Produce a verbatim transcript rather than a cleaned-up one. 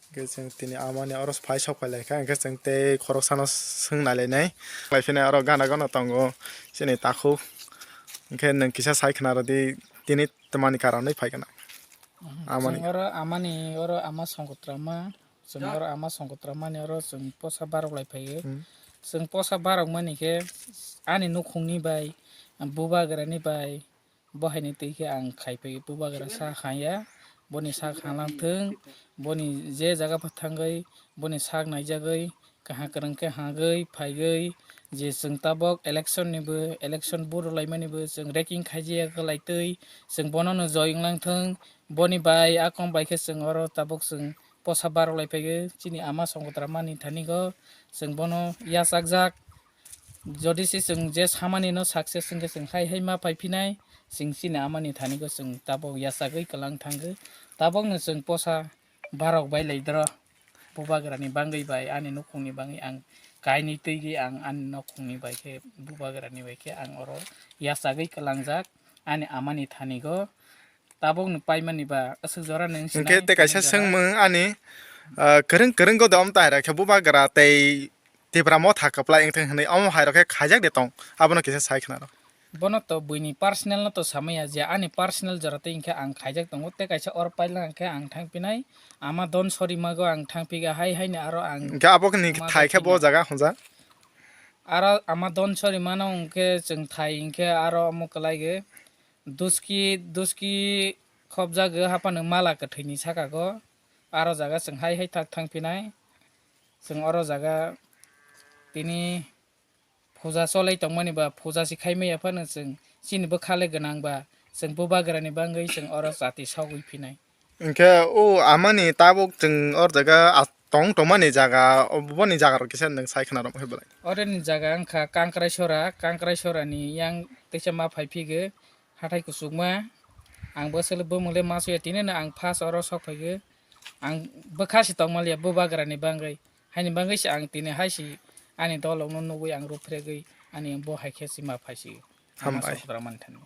Hwnkhe chwng tini amani oro phai sok phai lai kha, hwnkhe chwng tei khoroksano swng nai lai nai. Lai phina oro gana gana tongo chini takhuk. Hwnkhe nwng kisa sai khna rw di, tini tamani karon wi phai gana. Amani. Chwng oro amani, oro ama Songkotrama, chwng oro ama Songkotrama ni oro chwng posa barok lai phai o. Hmm. Chwng posa barok mani khe ani nukhung ni bai, bubagra ni bai, bo hai ni twi khe ang khai phai o. Bubagra sa kha ya, boni sa kha lang thung, boni je jaga pha thangwi boni sak naijagwi, kaham kwrwng khe hagwi phaigwi, je chwng tabok election ni bo, election vote rwlaimani bo chwng reking khaijaya kwlai twi, chwng bono no joy wng lang thung. Boni bai a kom bai khe chwng oro tabok chwng posa barok lai phaigwi chini ama Songkotrama ni thani go chwng bono yachakjak. Jodi se chwng je samani no success wngkhe chwng hai hai ma phai phinai, chwng chini amani thani go chwng tabok yachagwi kwlang thangwi, tabok no chwng posa barok bai lai doro. Bubagra ni bangwi bai ani nukhung ni bangwi ang kainwi twi gwi ang ani nukhung ni bai khe bubagra ni bai khe ang oro yachagwi kwlangjak ani amani thani go. Tabok no paimani ba aswk jora nwng sinai. Hwnkhe tei kaisa swngmung ani, ah, kwrwng kwrwng go dom tai ra khe bubagra tei Tipra motha kwplai wngthang hwnwi omo hai rok khe khaijak de tong, abono kisa sai khna rw. Bono to buini personal no to samaya je ani personal jora tei hwnkhe ang khaijak tongo tei kaisa or paila hwnkhe ang thang pinai ama don sori mago ang thang piga hai hai ni aro ang hwnkhe abo ni ama thai khe bo jaga hwnjak. Aro ama don sori mano hwnkhe chwng thai hwnkhe aro omo kwlai ge duski duski khopjagwi haphano mala kwthwini saka go. Aro jaga chwng hai hai thak thang phinai. Chwng oro jaga tini puja cholai tongmani ba puja se khai maya phano chwng chini bwkha le gwnang ba chwng bubagra ni bangwi chwng oro chati sogwi phinai. Hwnkhe o amani tabuk chwng or jaga a-, tong tongmani jaga, oboni jaga rok kisa nwng sai khna rwmani belai. Oroni jaga wngkha Kangkrai Sora, Kangkrai Sora ni yang teisa ma phai phigwi hathai kuchukma. Ang bo swlwk bumung le ma suya tini no ang first oro sok phai khe ang bwkha se tong maliya bubagra ni bangwi. Haini bangwi se ang tini hai se ani dol rok no nugwi ang rw phregwi ani bo hai khe se ma phai si. Hambai. Sokra man thani.